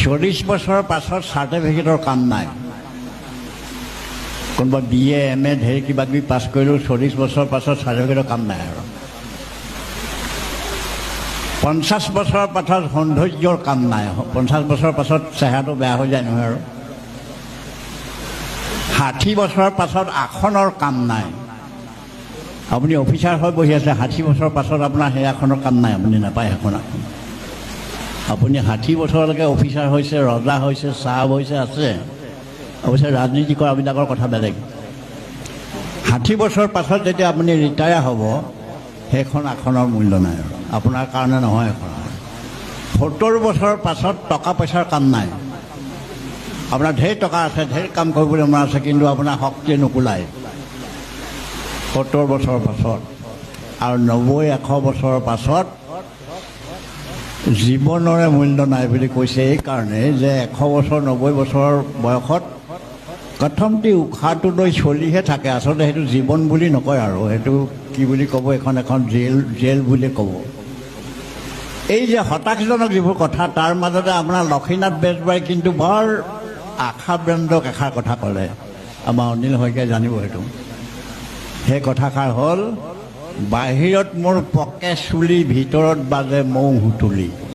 40 বছৰৰ পাছত চাৰ্টিফিকেটৰ কাম নাই। কোনোবা বি এ, এম এ, ধেৰ কিবা কিবি পাছ কৰিলেও 40 বছৰৰ পাছত চাৰ্টিফিকেটৰ কাম নাই। আৰু 50 বছৰৰ পাছত সৌন্দৰ্যৰ কাম নাই। 50 বছৰৰ পাছত চেহেৰাটো বেয়া হৈ যায় নহয়। আৰু 60 বছৰৰ পাছত আসনৰ কাম নাই। আপুনি অফিচাৰ হৈ বহি আছে, 60 বছৰৰ পাছত আপোনাৰ সেই আসনৰ কাম নাই, আপুনি নাপায় সেইখন আসন। আপুনি 60 বছৰলৈকে অফিচাৰ হৈছে, ৰজা হৈছে, চাহাব হৈছে, আছে। অৱশ্যে ৰাজনীতি কৰাবিলাকৰ কথা বেলেগ। 60 বছৰৰ পাছত যেতিয়া আপুনি ৰিটায়াৰ হ'ব, সেইখন আসনৰ মূল্য নাই আৰু আপোনাৰ কাৰণে নহয় এখন। 70 বছৰৰ পাছত টকা পইচাৰ কাম নাই। আপোনাৰ ঢেৰ টকা আছে, ঢেৰ কাম কৰিবলৈ মন আছে, কিন্তু আপোনাৰ শক্তিয়ে নোকোলায় 70 বছৰৰ পাছত। আৰু 90, 100 বছৰৰ পাছত জীৱনৰে মূল্য নাই বুলি কৈছে এইকাৰণে যে 100 বছৰ, 90 বছৰৰ বয়সত প্ৰথমটি উশাহটো লৈ চলিহে থাকে। আচলতে সেইটো জীৱন বুলি নকয় আৰু সেইটো কি বুলি ক'ব? এখন এখন জেল, জেল বুলি ক'ব। এই যে হতাশজনক যিবোৰ কথা, তাৰ মাজতে আপোনাৰ লক্ষীনাথ বেজবৰুৱাই কিন্তু বৰ আশাব্যঞ্জক এষাৰ কথা ক'লে। আমাৰ অনিল শইকীয়াই জানিব সেইটো। সেই কথাষাৰ হ'ল, "বাহিৰত মোৰ পকে চুলি, ভিতৰত বাজে মৌ সুতুলি।"